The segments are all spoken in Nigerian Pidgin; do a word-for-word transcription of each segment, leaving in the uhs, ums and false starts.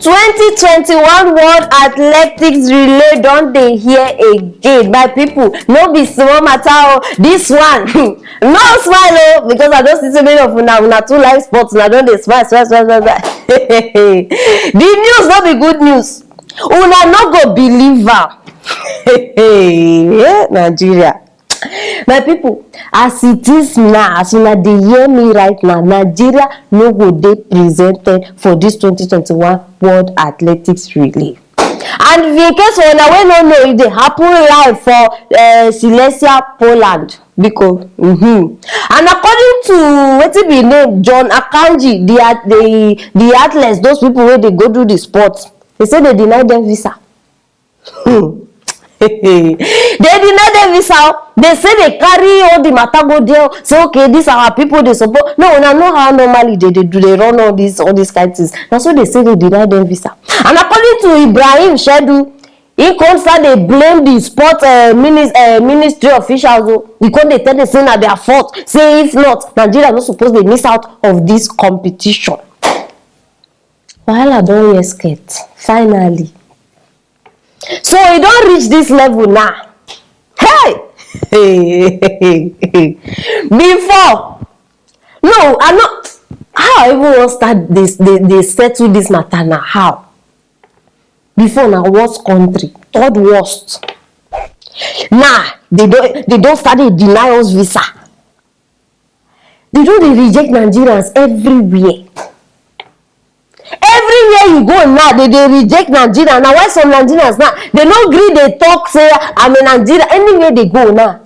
Twenty twenty-one World Athletics Relay don dey here again, my people. No be small matter o. This one, no smile o, because I don see so many of una, una too like sports, una don dey smile, smile, smile, smile, smile. The news no be good news. Una no go believe am. Eh, Nigeria. My people, as it is now, as una dey hear me right now, Nigeria no go dey presented for this twenty twenty-one World Athletics Relay. And in case for una wey no know, e dey happen live for uh, Silesia, Poland. Biko. Mm-hmm. And according to wetin be name, John Akanji, the at- the the athletes, those people wey dey go do the sport, they say they deny them visa. Hmm. They deny them visa o. They say they carry all the matter go there, say, okay, this our people dey support. No, una know how normally they dey do, they run all these all these kind things. Na so they say they deny them visa. And according to Ibrahim Shedu, he come start dey blame the sport uh, minis- uh, ministry officials o. He come dey tell them say na their fault, say if not, Nigeria no suppose dey miss out of this competition. Wahala don hear skirt finally. So e don reach this level now. Hey! Before, no, I no, how I even wan start this, dey dey settle this matter now? How? Before na worst country, third worst. Now they don they don start dey deny us visa. They don dey reject Nigerians everywhere. Everywhere you go now, they dey reject Nigeria. Na why some Nigerians now, they no gree dey talk say I'm a Nigerian. Anywhere they go now,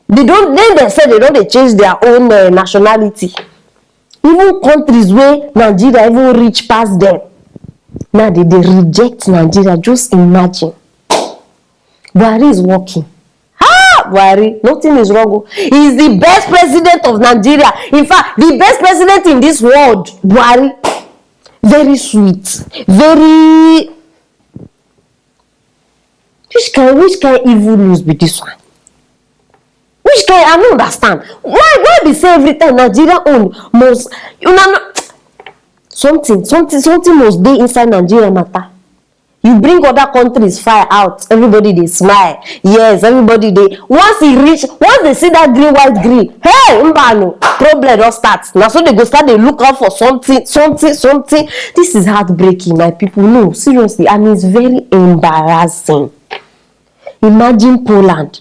they don they themselves, they don dey change their own uh, nationality. Even countries wey Nigeria even reach pass them, now they dey reject Nigeria. Just imagine. Buhari is working. Ah, Buhari, nothing is wrong o. He is the best president of Nigeria. In fact, the best president in this world, Buhari. Very sweet, very, which kind which kind evil news be this one? Which kind? I no understand. Why why be say every time Nigeria own must, una no, something something something must dey inside Nigeria matter. You bring other countries fire out, everybody dey smile. Yes, everybody dey, once e reach, once they see that green, white, green, hey, mbano, problem don start. Na so they go start dey look out for something, something, something. This is heartbreaking, my people. No, seriously, and it's very embarrassing. Imagine Poland.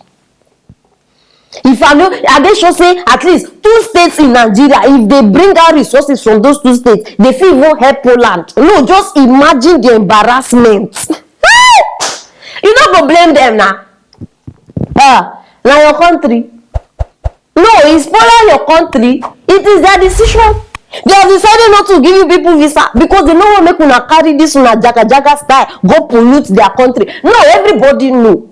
If I no, I dey sure say at least two states in Nigeria, if they bring out resources from those two states, they fit even help Poland. No, just imagine the embarrassment. You no go blame them na. Ah, na your country. No, is Poland your country? It is their decision. They have decided not to give you people visa because they no wan make una carry this una jaga jaga style go pollute their country. No, everybody know.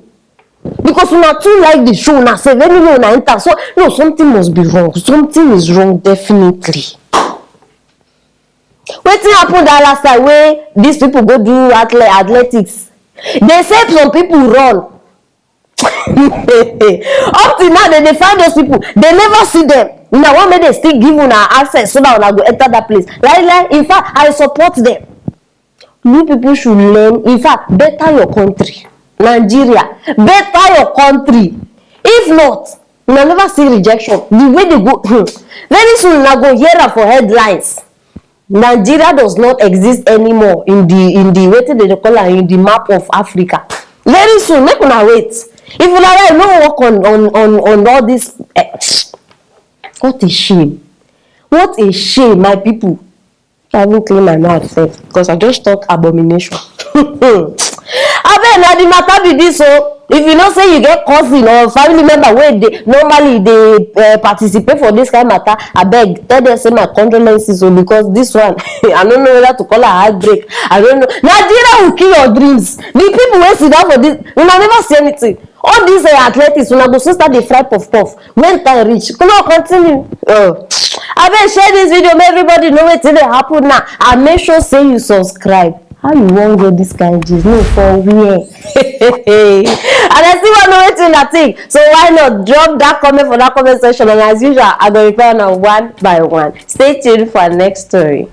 Because una too like the show, una sef, anywhere una enter, so no, something must be wrong. Something is wrong, definitely. Wetin happen that last time wey these people go do athle- athletics? They say some people run. Up till now, they dey find those people. They never see them. Una wan make they still give una access so that una go enter that place. Like, like, in fact, I support them. You people should learn. In fact, better your country, Nigeria. Better your country. If not, una never see rejection. The way they go, hmm, very soon una go hear am for headlines. Nigeria does not exist anymore in the in the wetin they dey call am, in the map of Africa. Very soon, make una wait. If una like no work on on on on all this, eh, what a shame. What a shame, my people. I even clean my mouth sef because I just talk abomination. Abeg, na the matter be this o. If you know say you get cousin or family member wey dey normally dey uh, participate for this kind matter, abeg tell them say my condolences o, because this one, I no know whether to call am heartbreak. I don't know. Nigeria will kill your dreams. The people wey sit down for this, una never see anything. All these uh, athletics, una go soon start dey fry puff puff when time reach. No, continue. Oh. Abeg, share this video, make everybody know wetin dey happen now, and make sure say you subscribe. How you wan get this kind gist? No, for where? And I still wan know wetin una think. So why not drop that comment for that comment section, and as usual, I go reply una one by one. Stay tuned for our next story.